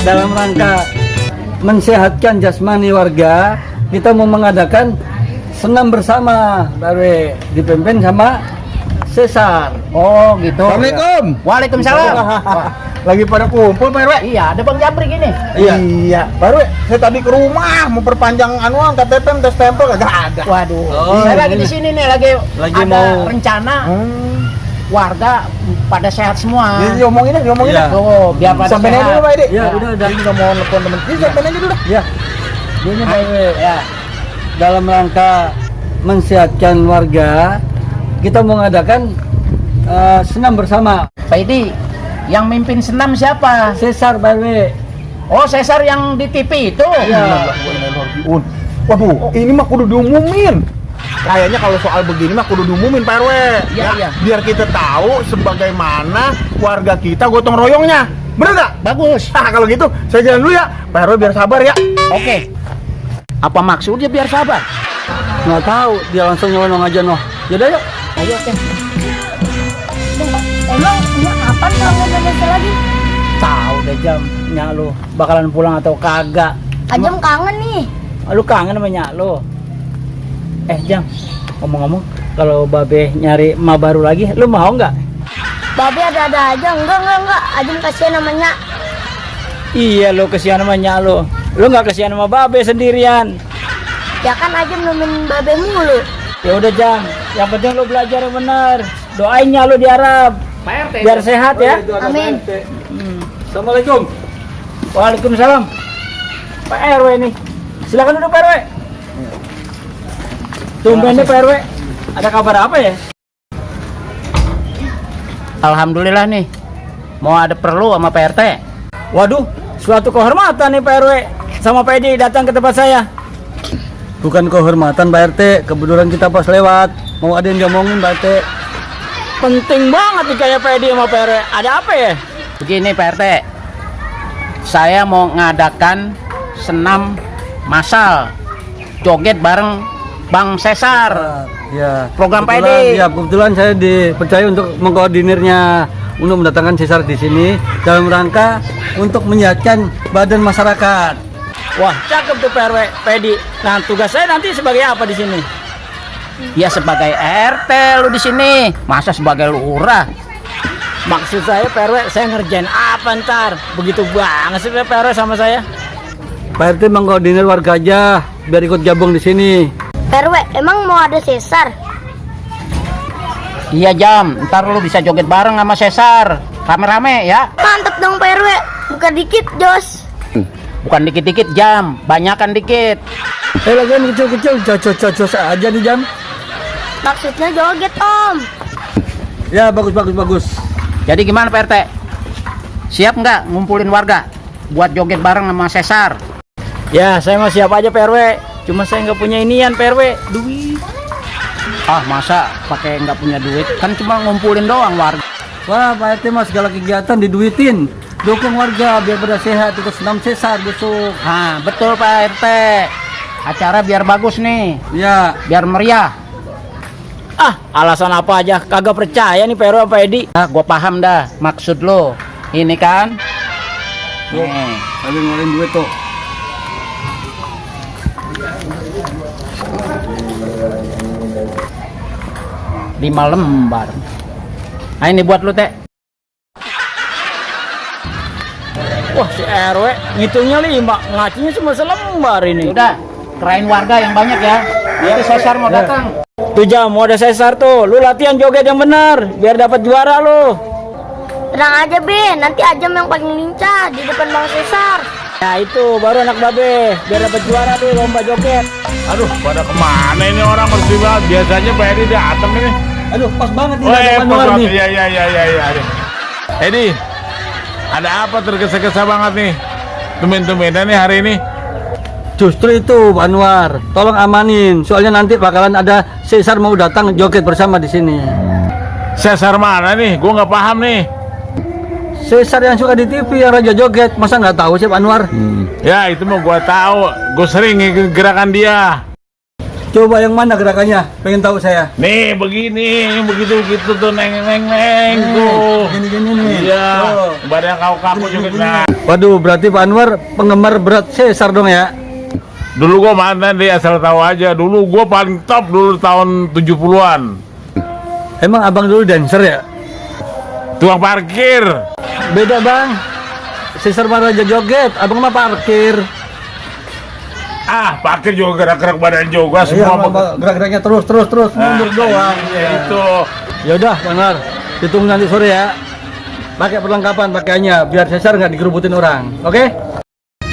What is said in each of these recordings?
dalam rangka mensehatkan jasmani warga, kita mau mengadakan senam bersama, baru dipimpin sama Cesar. Oh gitu. Assalamualaikum. Waalaikumsalam. Lagi pada kumpul Pak RW? Iya, ada Bang Jabrik ini. Iya. Pak RW, saya tadi ke rumah mau perpanjang anuan KTP tes stempel kagak ada. Waduh. Oh, saya lagi ini. di sini nih lagi ada mau- rencana warga pada sehat semua. Jadi diomongin aja. Iya. Oh, biar pada Sampai sehat. dulu Pak Edi. Ya, udah. Ini udah mau telepon temen. Ini sampai aja dulu. Ya, ini baru Ya. dalam rangka mensehatkan warga, kita mau mengadakan senam bersama. Pak Edi, yang mimpin senam siapa? Cesar baru. Oh, Cesar yang di TV itu. Ya. Waduh, ini mah kudu diumumin. Kayaknya kalau soal begini mah kudu diumumin Pak RW. Iya, iya. Biar kita tahu sebagaimana warga kita gotong royongnya. Bener nggak? Bagus. Nah kalau gitu saya jalan dulu ya. Pak RW biar sabar ya. Oke. Apa maksudnya biar sabar? Nggak tahu, dia langsung nyelonong aja noh. Yaudah yuk. Ayo, Teh. Emang ini kapan kamu Indonesia lagi? Tahu deh Jam, nyak lu bakalan pulang atau kagak? Ajam kangen nih. Lu kangen sama nyak lu? Jam, ngomong-ngomong, kalau Babe nyari emak baru lagi, lu mau nggak? Babe ada-ada aja. Enggak. Ajam kasihan namanya. Iya, lu kesian sama nyak lu. Lu nggak kesian sama Babe sendirian. Ya kan Ajam nemenin Babe mulu. Ya udah Jam, yang penting lu belajar yang benar. Doain nyak lu di Arab, biar sehat ya. Amin. Assalamualaikum. Waalaikumsalam. Pak RW nih, silakan duduk Pak RW. Tumben nih Pak RW, ada kabar apa ya? Alhamdulillah nih, mau ada perlu sama Pak RT. Waduh, suatu kehormatan nih Pak RW sama Pak Edi datang ke tempat saya. Bukan kehormatan Pak RT, kebetulan kita pas lewat, mau ada yang diomongin Pak RT. Penting banget nih kayak Pak Edi sama Pak RW. Ada apa ya? Begini Pak RT, saya mau ngadakan senam massal joget bareng Bang Cesar. Ya, Program Pak kebetulan- Edi. Ya, kebetulan saya dipercaya untuk mengkoordinirnya untuk mendatangkan Cesar di sini dalam rangka untuk menyehatkan badan masyarakat. Wah, cakep tuh Pak RW, Pak Edi. Nah, tugas saya nanti sebagai apa di sini? Ya sebagai RT lu di sini. Masa sebagai lurah? Maksud saya Pak RW, saya ngerjain apa ntar? Begitu banget sih Pak RW sama saya. Pak RT mengkoordinir warga aja biar ikut gabung di sini. RW, emang mau ada Cesar? Iya Jam, ntar lu bisa joget bareng sama Cesar. Rame-rame ya. Mantap dong Pak RW. Bukan dikit, Jos. Bukan dikit-dikit Jam, banyakan dikit. Lagian kecil-kecil, cocok aja nih Jam. Maksudnya joget, Om. Ya, bagus. Jadi gimana Pak RT? Siap nggak ngumpulin warga buat joget bareng sama Cesar? Ya, saya mah siap aja Pak RW. Cuma saya nggak punya inian Pak RW, duit. Ah, masa pakai nggak punya duit? Kan cuma ngumpulin doang warga. Wah, Pak RT mah segala kegiatan diduitin. Dukung warga biar pada sehat, ikut senam Cesar besok. Nah, betul Pak RT. Acara biar bagus nih, Ya, biar meriah. Ah, alasan apa aja kagak percaya nih Pak RW Pak Edi. Ah, gua paham dah maksud lo. Ini kan? Nih. tapi ngeluarin duit tuh. Lima lembar. Nah ini buat lu Teh. Wah si RW ngitungnya 5, ngacinya cuma selembar ini. Udah, kerain warga yang banyak ya. Nanti Cesar mau datang. Tuh Jam, mau ada Cesar tuh. Lu latihan joget yang benar biar dapat juara lu. Tenang aja, Ben. Nanti Ajam yang paling lincah di depan Bang Cesar. Nah itu baru anak babe biar dapat juara tuh lomba joget. Aduh, pada kemana ini orang bersih banget. Biasanya Pak Edi datang ini. Aduh, pas banget nih Oh, ada Anwar nih. Iya. Edi, ada apa tergesa-gesa banget nih? Tumben-tumbenan nih hari ini. Justru itu Pak Anwar, tolong amanin. Soalnya nanti bakalan ada Cesar mau datang joget bersama di sini. Cesar mana nih? Gue nggak paham nih. Cesar yang suka di TV yang raja joget, masa nggak tahu sih Pak Anwar? Ya itu mah gue tahu. Gue sering ngikutin gerakan dia. Coba yang mana gerakannya? Pengen tahu saya. Nih begini, begitu tuh neng tuh. Gini nih. Iya. Tuh. Badan kau kamu juga. Nah. Waduh, berarti Pak Anwar penggemar berat Caesar dong ya? Dulu gua mantan deh, asal tahu aja. Dulu gua paling top dulu tahun 70-an. Emang abang dulu dancer ya? Tukang parkir. Beda bang. Caesar mah raja joget, abang mah parkir. Ah, parkir juga gerak-gerak badan juga Iya, semua. gerak-geraknya terus mundur doang. Ya itu. Yaudah, Pak Anwar, ditunggu nanti sore ya. Pakai perlengkapan pakaiannya biar Caesar nggak digerubutin orang, oke?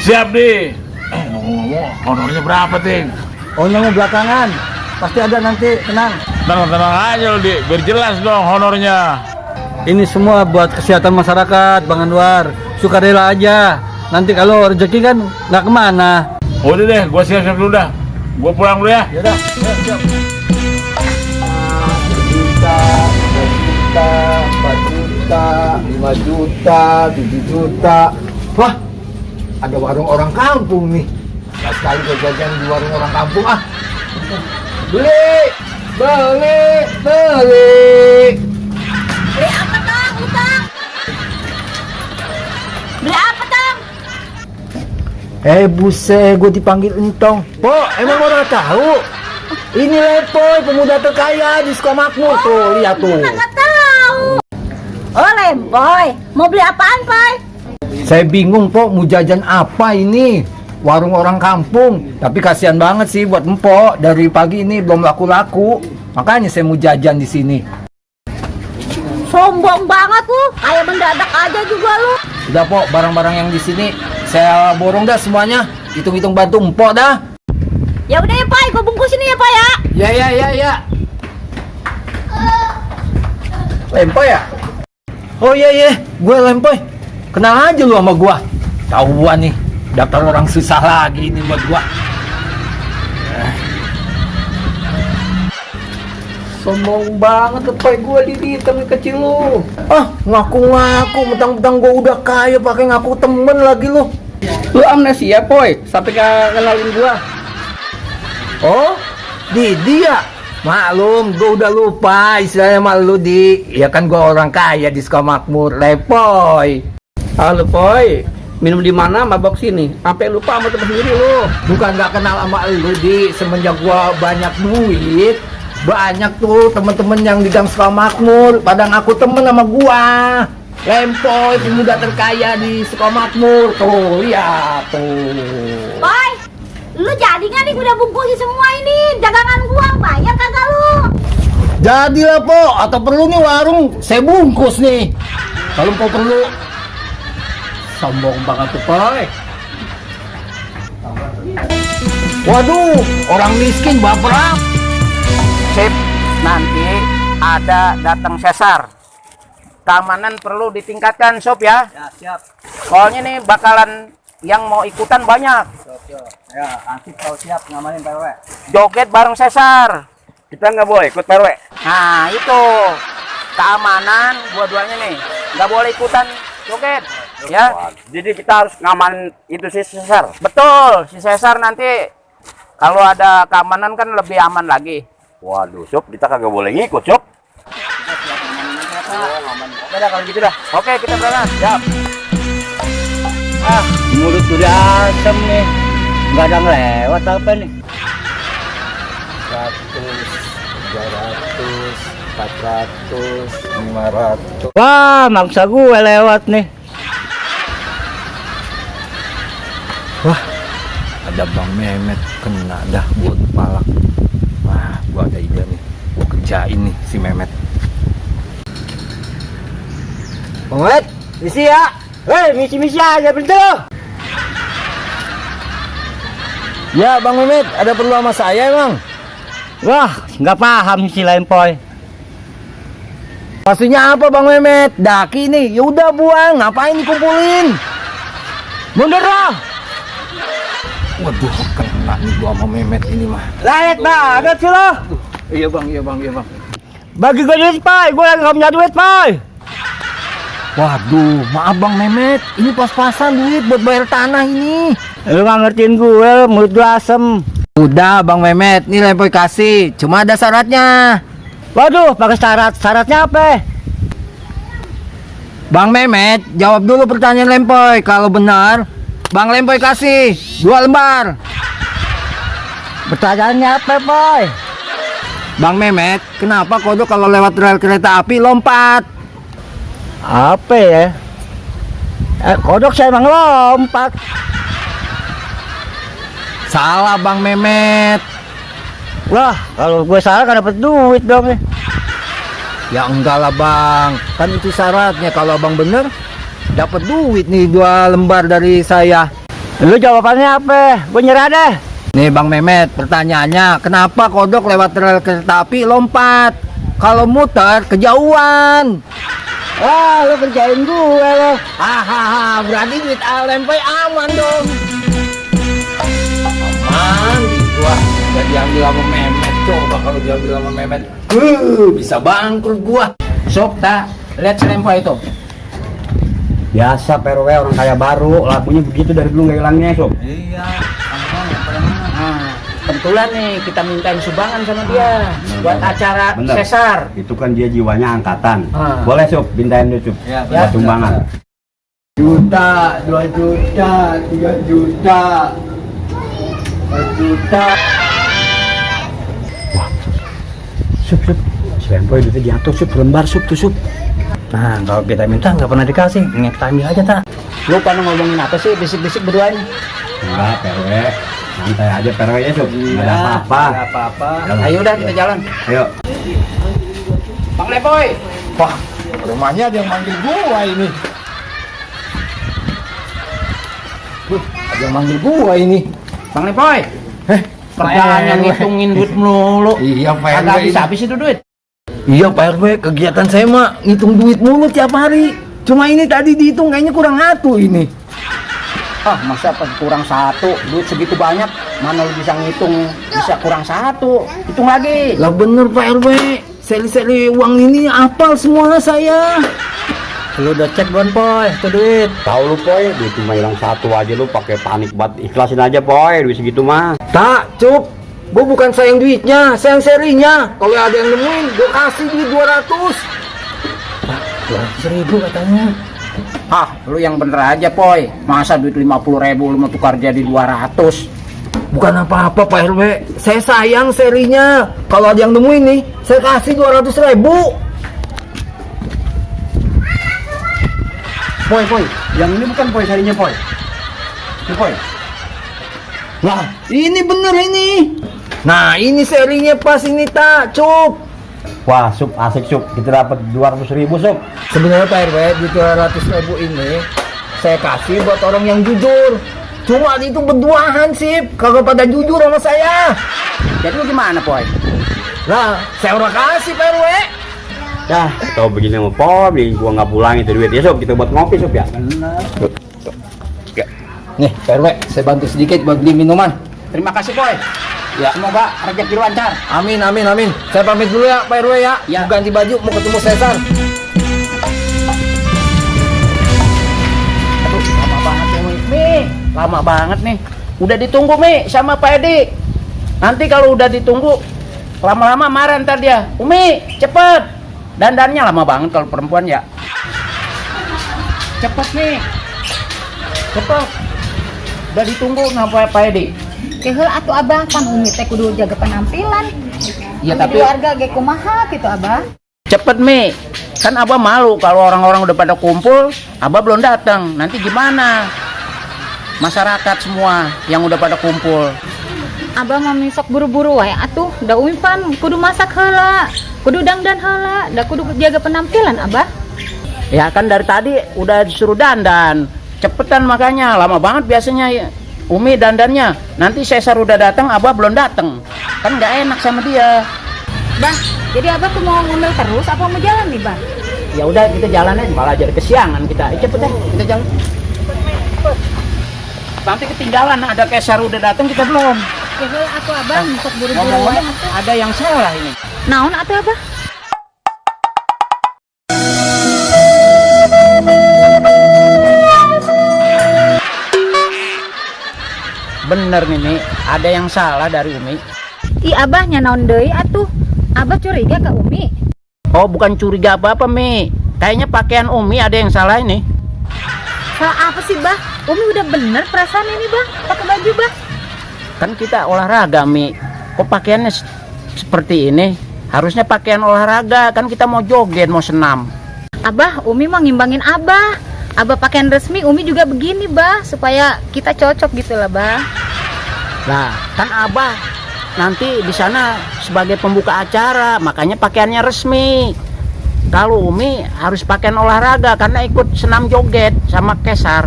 Siap nih. Ngomong-ngomong, honornya berapa, Ting? Onyongnya belakangan, pasti ada nanti, tenang. Tenang aja loh, Di. Biar jelas dong honornya. Ini semua buat kesehatan masyarakat, Bang Anwar. Sukarela aja. Nanti kalau rezeki kan nggak kemana. Udah deh, gua siap-siap dulu dah. Gua pulang dulu ya. Yaudah, siap. 5 juta, 7 juta. Wah, ada warung orang kampung nih. Nah, sekali gua jajan di warung orang kampung ah. Beli. Beli apa Tang? Utang. Beli apa Tang? Buset, gue dipanggil entong. Po, emang orang tahu? Ini Lepoy, pemuda terkaya di Sukamakmur. Tuh, lihat tuh. Nggak tahu. Oh Lemboy, mau beli apaan Pai? Saya bingung, Po, mau jajan apa ini? Warung orang kampung. Tapi kasihan banget sih buat Empok. Dari pagi ini belum laku-laku. Makanya saya mau jajan di sini. Sombong banget lu, kayak mendadak aja juga lu. Udah, Po, barang-barang yang di sini saya borong dah semuanya. Hitung-hitung bantu Empok dah. Ya udah ya Pai, gua bungkusin ya Pai ya. Ya. Lempoy ya? Oh iya, gue Lempoy. Kenal aja lu sama gua. Tahuan nih, daftar orang susah lagi ini buat gua. Sombong banget Lempoy gua di temen kecil lu. Ah, ngaku-ngaku mentang-mentang gua udah kaya pakai ngaku temen lagi lu. Lu amnesia, Poy, sampai gak kenalin gua. Oh, dia. Maklum, gue udah lupa istilahnya malu di. Ya kan gue orang kaya di Sukamakmur, Lepoy. Halo, Poy. Minum di mana, mabok sini. Sampai lupa sama temen sendiri lu. Bukan nggak kenal sama lu di. Semenjak gue banyak duit, banyak tuh temen-temen yang di Gang Sukamakmur pada ngaku temen sama gua. Lempoy, pemuda terkaya di Sukamakmur. Tuh, lihat tuh. Pai, lu jadi nggak nih udah bungkusin semua ini dagangan gua, bayar kagak lu? Jadilah, Po. Atau perlu nih warung saya bungkus nih. Kalau Po perlu. Sombong banget tuh, Poy. Waduh, orang miskin baperan. Sip, nanti ada datang Caesar. Keamanan perlu ditingkatkan, Sob ya. Ya, siap. Soalnya nih bakalan yang mau ikutan banyak. Ya, Ansip kalau siap ngamanin Pak RW. Joget bareng Caesar. Kita nggak boleh ikut PRW. Nah, itu keamanan dua-duanya nih. Nggak boleh ikutan joget, ya. Jadi kita harus ngaman itu si Cesar. Betul, si Caesar nanti kalau ada keamanan kan lebih aman lagi. Waduh, Sob, kita kagak boleh ngikut, Sob. Udah kalau gitu dah. Oke, kita berangkat. Siap. Mulut udah asem nih. Nggak ada ngelewat apa nih? 100, 400, 500. Wah, maksa gue lewat nih. Wah, ada Bang Mehmet kena dah buat palak. Wah, gua ada ide nih. Gua kerjain nih si Mehmet. Bang Mehmet, misi ya. Misi aja bentar. Ya, Bang Mehmet, ada perlu sama saya emang? Wah, nggak paham si Lempoy. Maksudnya apa Bang Mehmet? Daki nih, yaudah buang, ngapain dikumpulin? Mundur lah. Waduh, kena nih gua sama Mehmet ini mah. Layak banget sih lo. Iya bang. Bagi gue duit, Pai. Gue lagi nggak punya duit, Pai. Waduh, maaf Bang Mehmet, ini pas-pasan duit buat bayar tanah ini. Lu nggak ngertiin gue, mulut gue asem. Udah Bang Mehmet, nih Lempoy kasih. Cuma ada syaratnya. Waduh, pakai syarat. Syaratnya apa? Bang Mehmet, jawab dulu pertanyaan Lempoy. Kalau benar, Bang Lempoy kasih 2 lembar. Pertanyaannya apa, Boy? Bang Mehmet, kenapa kodok kalau lewat rel kereta api lompat? Apa ya? Kodok saya emang lompat. Salah Bang Mehmet. Wah, kalau gue salah kan dapat duit dong. Ya enggak lah Bang, kan itu syaratnya. Kalau Bang bener, dapat duit nih 2 lembar dari saya. Lu jawabannya apa? Gue nyerah deh. Nih Bang Mehmet, pertanyaannya, kenapa kodok lewat rel kereta api lompat? Kalau muter kejauhan. Wah, lu kerjain gue lo. Hahaha, berarti duit Lempoy aman dong. Aman, gua udah diambil sama Mehmet. Coba kalau diambil sama Mehmet, bisa bangkrut gua. Sob, tak lihat si Lempoy itu. Biasa PRW orang kaya baru, lakunya begitu dari dulu nggak hilangnya sob. Iya, nah, kebetulan nih kita mintain sumbangan sama dia buat acara Bener. sesar. Itu kan dia jiwanya angkatan. Ah. Boleh sob, pindahin dulu sob. Ya, Buat sumbangan. Juta, 2 juta, 3 juta, 4 juta. Sup, si Lempoy duitnya jatuh sup, lembar sup tuh sup. Nah, kalau kita minta nggak pernah dikasih, ingat ambil aja tak. Lu pada ngomongin apa sih bisik-bisik berdua ini? Enggak, PRW. Santai aja PRW ya sob. Nggak ada apa-apa. Nggak apa-apa. Ayo udah kita jalan. Ayo. Bang Lempoy. Wah, rumahnya ada yang manggil gua ini. Ada yang manggil gua ini. Bang Lempoy. Perjalanannya ngitungin duit melulu. Iya Pak Kagak RW. habis-habis itu duit. Iya Pak RW, kegiatan saya mah ngitung duit mulu tiap hari. Cuma ini tadi dihitung kayaknya kurang satu ini. Ah, masa pas kurang satu, duit segitu banyak, mana lu bisa ngitung bisa kurang satu? Hitung lagi. Lah bener Pak RW, seli-seli uang ini apal semua saya. Lu udah cek belum, Poy? Itu duit. Tahu lu Poy, duit cuma hilang satu aja lu pakai panik banget. Ikhlasin aja Poy, duit segitu mah. Tak, cup. Gua bukan sayang duitnya, sayang serinya. Kalau ada yang nemuin, gua kasih duit 200. 200.000 katanya. Ah, lu yang bener aja, Poy. Masa duit 50.000 lu mau tukar jadi 200? Bukan apa-apa Pak RW, saya sayang serinya. Kalau ada yang nemuin nih, saya kasih 200.000. Poy, yang ini bukan Poy sarinya Poy. Ini Poy. Nah, ini bener ini. Nah, ini serinya pas ini tak, cup. Wah, sup asik sup. Kita dapat 200.000 sup. Sebenarnya Pak RW, di 200.000 ini saya kasih buat orang yang jujur. Cuma itu berduaan sih, kagak pada jujur sama saya. Jadi lu gimana, Poy? Lah, saya udah kasih Pak RW. Dah, tau begini sama Poy, bikin gua nggak pulang itu duit ya sup. Kita buat ngopi sup ya. Nih, Pak RW, saya bantu sedikit buat beli minuman. Terima kasih, Poy. Ya, semoga rezeki lu lancar. Amin, amin, amin. Saya pamit dulu ya, Pak RW ya. Ya. Mau ganti baju, mau ketemu Cesar. Aduh, lama banget ya, Mi. Lama banget nih. Udah ditunggu, Mi, sama Pak Edi. Nanti kalau udah ditunggu, lama-lama marah ntar dia. Umi, cepet. Dandannya lama banget kalau perempuan ya. Cepet, Mi. Cepet. Udah ditunggu sama Pak Edi. Kehel atuh abah kan umi teh kudu jaga penampilan. Iya, Umi tapi keluarga ge kumaha gitu abah. cepet, Mi. Kan Abah malu kalau orang-orang udah pada kumpul, Abah belum datang. Nanti gimana? Masyarakat semua yang udah pada kumpul. Abah mah sok buru-buru wae atuh. Da umi pan kudu masak heula, kudu dangdan heula, da kudu jaga penampilan abah. Ya kan dari tadi udah disuruh dandan. Cepetan makanya, lama banget biasanya ya. Umi dandannya. Nanti Cesar udah datang, Abah belum datang. Kan nggak enak sama dia. Bah, jadi abah tuh mau ngomel terus apa mau jalan nih, Bah? Ya udah kita jalan aja, malah jadi kesiangan kita. Cepet deh, kita jalan. Nanti ketinggalan, ada Cesar udah datang kita belum. Kehel atuh abah sok buru-buru wae Ngomong-ngomong, atuh. ada yang salah ini. Naon atuh abah? bener nih, ada yang salah dari Umi. Ih abahnya naon deui atuh. Abah curiga ke Umi. Oh, bukan curiga apa-apa, Mi. Kayaknya pakaian Umi ada yang salah ini. Salah apa sih, Bah? Umi udah bener perasaan ini, Bah. Pakai baju, Bah. Kan kita olahraga, Mi. Kok pakaiannya seperti ini? Harusnya pakaian olahraga, kan kita mau joget, mau senam. Abah, Umi mau ngimbangin Abah. Abah pakaian resmi, Umi juga begini, Bah, supaya kita cocok gitu lah, Bah. Nah, kan Abah nanti di sana sebagai pembuka acara, makanya pakaiannya resmi. Kalau Umi harus pakaian olahraga karena ikut senam joget sama Kesar.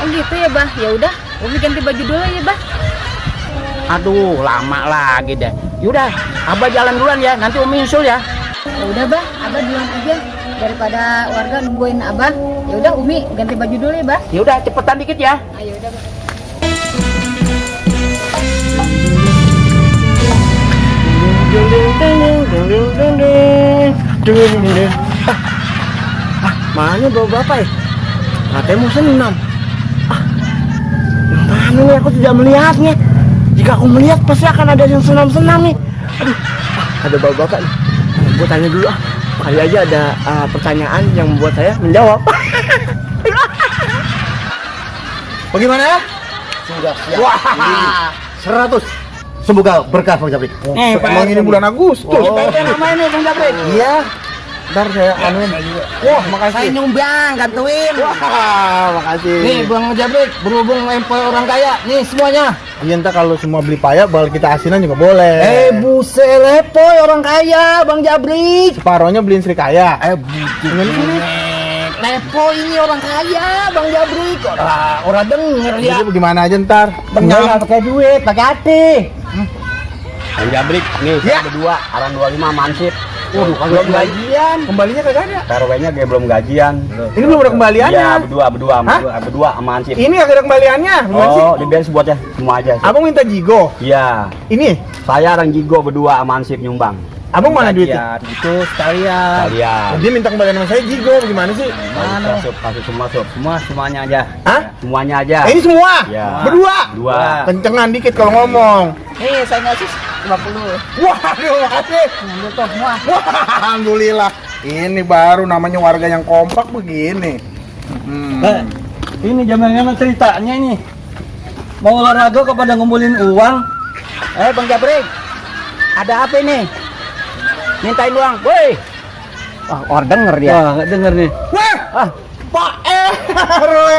Oh gitu ya, Bah. Ya udah, Umi ganti baju dulu ya, Bah. Aduh, lama lagi deh. Yaudah, Abah jalan duluan ya, nanti Umi nyusul ya. Ya udah, Bah. Abah duluan aja daripada warga nungguin Abah. Ya udah, Umi ganti baju dulu ya, Bah. Yaudah, cepetan dikit ya. Ayo udah, Bah. Mana bapak ya? Katanya mau senam. Yang mana nih, aku tidak melihatnya. Jika aku melihat pasti akan ada yang senam-senam nih. Aduh, ada bapak nih. Gue tanya dulu ah. Kali aja ada pertanyaan yang membuat saya menjawab. Bagaimana ya? Sudah siap. Wah, 100. Semoga berkah Bang Jabrik. Emang ini bulan Agustus. Nama ini Bang Jabrik. Iya. Ntar saya anuin. Wah, makasih. Saya nyumbang, gantuin. Wah, makasih. Nih, Bang Jabrik, berhubung employ orang kaya, nih semuanya. Iya, ntar kalau semua beli payah bakal kita asinan juga boleh. Buset, lepoy orang kaya, Bang Jabrik. Separohnya beliin Sri Kaya. Lepoy ini orang kaya, Bang Jabrik. Orang denger ya. Jadi bagaimana aja ntar? Jangan pakai duit, pakai hati. Bang Jabrik, nih saya berdua, aran 25 mansip. Waduh, kalau gajian. Kembalinya kagak ada. PRW-nya kayak belum gajian. Ini belum ada kembaliannya. Iya, berdua sama Ansip. Ini kagak ada kembaliannya. Gimana sih? Oh, diberes buatnya semua aja. Abang minta jigo. Iya, Ini, saya orang Jigo berdua sama Ansip nyumbang. abang mana duitnya? Itu sekalian. Kalian. Dia minta kembalian sama saya jigo. Gimana sih? Mana? Kasih semua, Sob. Semuanya aja. Hah? Semuanya aja. Ini semua? Iya. Berdua? Dua. Kencengan dikit kalau ngomong. Nih, saya ngasih 50. Waduh, makasih. Ambil toh semua. Wah, alhamdulillah. Ini baru namanya warga yang kompak begini. Ini zaman ceritanya ini. Mau olahraga kepada ngumpulin uang. Bang Jabrik, ada apa ini? Mintain uang, woi. Wah, orang denger dia. Wah, nggak denger nih. Wah, Pak RW.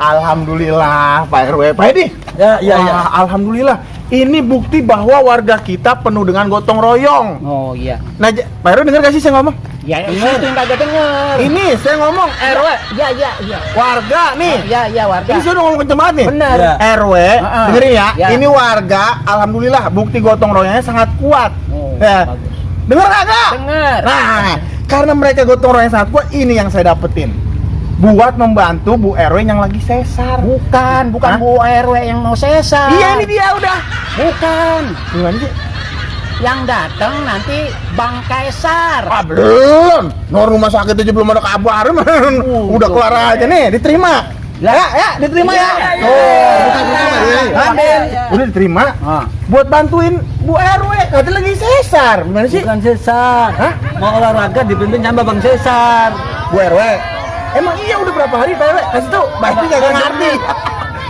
Alhamdulillah, Pak RW. Pak Edi. Ya. Alhamdulillah. Ini bukti bahwa warga kita penuh dengan gotong royong. Oh iya. Nah, Pak RW denger gak sih saya ngomong? Ya, itu yang kagak denger. Ini saya ngomong RW. Iya. Warga nih. Iya, warga. Ini saya udah ngomong kenceng banget nih. Bener. Ya. RW, dengerin ya. Ya. Ini warga, alhamdulillah bukti gotong royongnya sangat kuat. Oh, Ya. bagus. Dengar kagak? Denger. Nah, karena mereka gotong royong sangat kuat, ini yang saya dapetin. Buat membantu Bu RW yang lagi sesar. Bukan Hah? Bu RW yang mau sesar. Iya, ini dia udah. Bukan. Gimana sih? Yang datang nanti Bang Kaisar. Ah, belum. No, rumah sakit aja belum ada kabar. Udah keluar aja nih, diterima. Ya, diterima ya. Udah diterima. Buat bantuin Bu RW, katanya lagi sesar. Gimana sih? Bukan Cesar. Hah? Mau olahraga dipimpin sama Bang Cesar. Bu RW. Emang iya udah berapa hari Pak RW? Kasih tau. Pak RW kagak ngerti.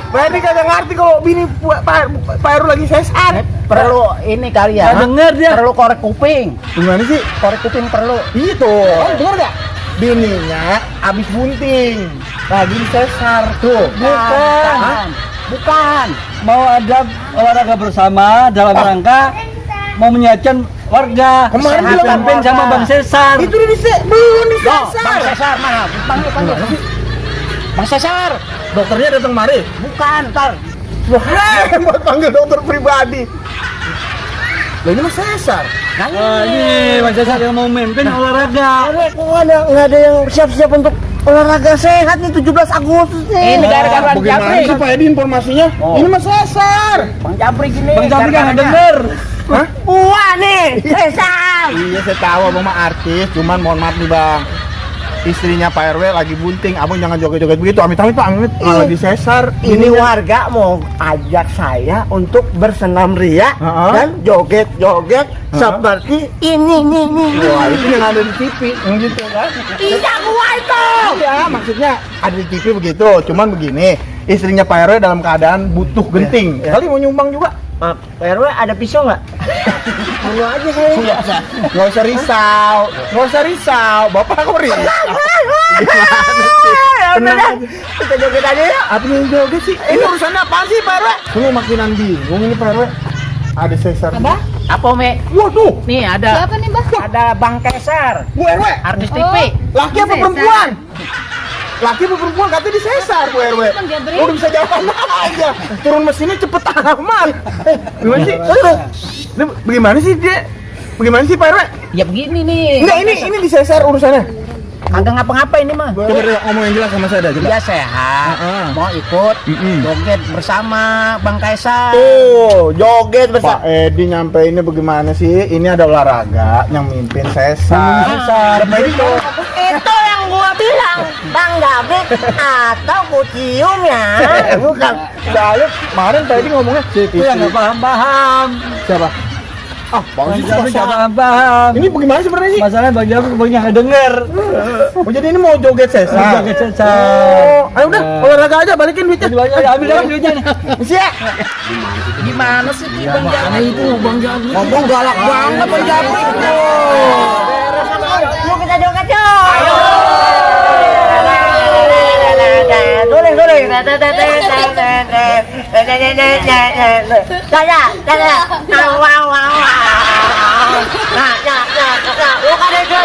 Pak RW kagak ngerti kalau bini Pak RW lagi sesar. Perlu ini kali ya. Nggak denger dia. Perlu korek kuping. Gimana sih? Korek kuping perlu. Itu. Dengar gak? Bininya abis bunting. Lagi sesar tuh. Bukan. Hah? Bukan. Mau ada olahraga bersama dalam rangka mau menyiapkan warga. Kemarin bilang dipimpin warga. sama Bang Cesar. Itu udah belum Loh, Bang disesar. Cesar mana? Panggil. Bang Cesar. Dokternya datang mari. Bukan, ntar. Wah, hebat panggil dokter pribadi. Lah ini mah sesar. Wah, ini Bang Cesar yang mau memimpin olahraga. Kok nggak ada yang siap-siap untuk olahraga sehat nih 17 Agustus nih. Ini gara-gara Bang Bagaimana Jabrik. sih Pak Edi informasinya? Ini mah sesar. Bang Jabrik ini. Bang Jabrik nggak gara-garanya. denger. Hah? Wah nih, sesam. Iya saya tahu abang mah artis, cuman mohon maaf nih bang. istrinya Pak RW lagi bunting, abang jangan joget-joget begitu, amit-amit Pak, amit malah disesar. Ini warga mau ajak saya untuk bersenam ria Heeh. dan joget-joget seperti ini nih. Wah, itu yang ada di TV, yang gitu kan? Tidak gua itu. Ya, maksudnya ada di TV begitu, cuman begini, istrinya Pak RW dalam keadaan butuh genting. Kali mau nyumbang juga. Pak RW ada pisau nggak? Mau aja saya. Nggak usah risau, Bapak kok risau? Tenang aja. Kita joget aja ya. Apa yang joget sih? Ini urusannya apa sih Pak RW? Tunggu makinan bingung ini Pak RW. Ada sesar. Abah, Apa Ome? Waduh, Nih ada siapa nih, Bah? ada Bang Kesar, Bu RW. artis Oh. TV. Laki apa Sesar. perempuan? Laki apa perempuan? Katanya disesar Bu RW. Emang dia beri? Udah bisa jalan aja. Turun mesinnya cepet amat. Gimana sih? Ini bagaimana sih dia? Bagaimana sih Pak RW? Ya begini nih. Enggak, ini disesar urusannya. Agak ngapa-ngapa ini mah. Coba deh ngomong yang jelas sama saya dah, coba. Dia sehat, mau ikut joget bersama Bang Kaisar. Tuh, Joget Pak Edi nyampe ini bagaimana sih? Ini ada olahraga yang mimpin sesar. Pak Edi tuh. Itu yang gua bilang, Bang David atau ku cium ya. Bukan. Soalnya kemarin Pak Edi ngomongnya Itu yang nggak paham-paham. siapa? Ah, Pak Edi Bang Jamin nggak siapa? paham-paham. Ini bagaimana sebenarnya sih? Masalahnya Bang Jamin banyak yang denger. Oh, jadi ini mau joget sesar. Joget sesar. Oh, ayo udah olahraga aja, balikin duitnya. Ambil aja duitnya nih. Siap. Gimana sih Ki, Bang Jamin? Itu Bang Jamin. Ngomong galak banget Bang Jamin. Yuk kita joget yuk. Ayo. Tuling. Wow. Nah, bukan itu.